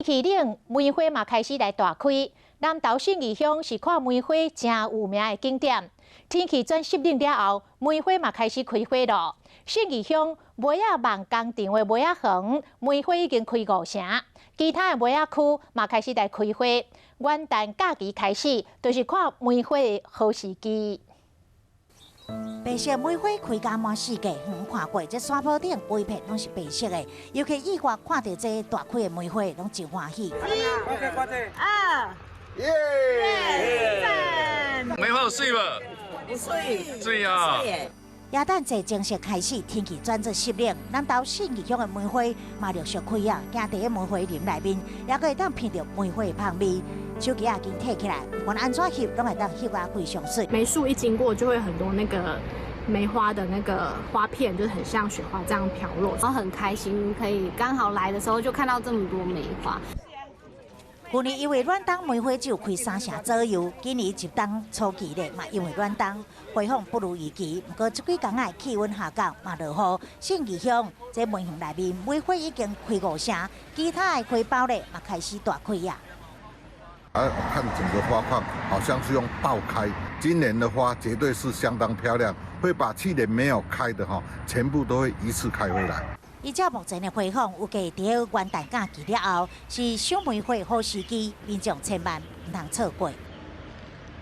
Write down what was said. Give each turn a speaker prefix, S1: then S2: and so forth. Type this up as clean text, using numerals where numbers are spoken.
S1: 氣冷，梅花嘛開始來大開。南投信義鄉是看梅花誠有名的景點。天氣轉濕冷了後，梅花嘛開始開花囉。信義鄉梅仔夢工場的梅仔園，梅花已經開五成，其他的梅仔區嘛開始來開花。元旦假期開始，就是看梅花的好時機。
S2: 白色梅花開甲滿四界，遠看過，這山坡頂規片攏是白色的。尤其意外看著這大開的梅花，攏真歡喜。
S3: 一、二、耶！
S4: 梅花有媠無？
S3: 媠，
S4: 媠啊！
S2: 耶誕節正式開始，天氣轉做濕冷，南投信義鄉的梅花嘛陸續開啊，行佇梅花林內面，猶閣會當聞著梅花的芳味。手機仔緊提起來，不管按怎翕，攏會當翕甲非常媠。
S5: 梅樹一經過，就會很多那個梅花的那個花片，就很像雪花這樣飄落，
S6: 然後很開心，可以剛好來的時候就看到這麼多梅花。
S2: 去年因為暖冬梅花只有開三成左右，今年入冬初期咧嘛因為暖冬，花況不如預期。毋過這幾工仔氣溫下降嘛落雨，信義鄉這梅園內面梅花已經開五成，其他的花苞咧嘛開始大開啊。
S7: 啊，看整個花況，好像是用爆開。今年的花絕對是相當漂亮，會把去年沒有開的哈，全部都會一次開回來。
S2: 依照目前的花況，預計佇元旦假期了後，是賞梅花好時機，民眾千萬毋通錯過。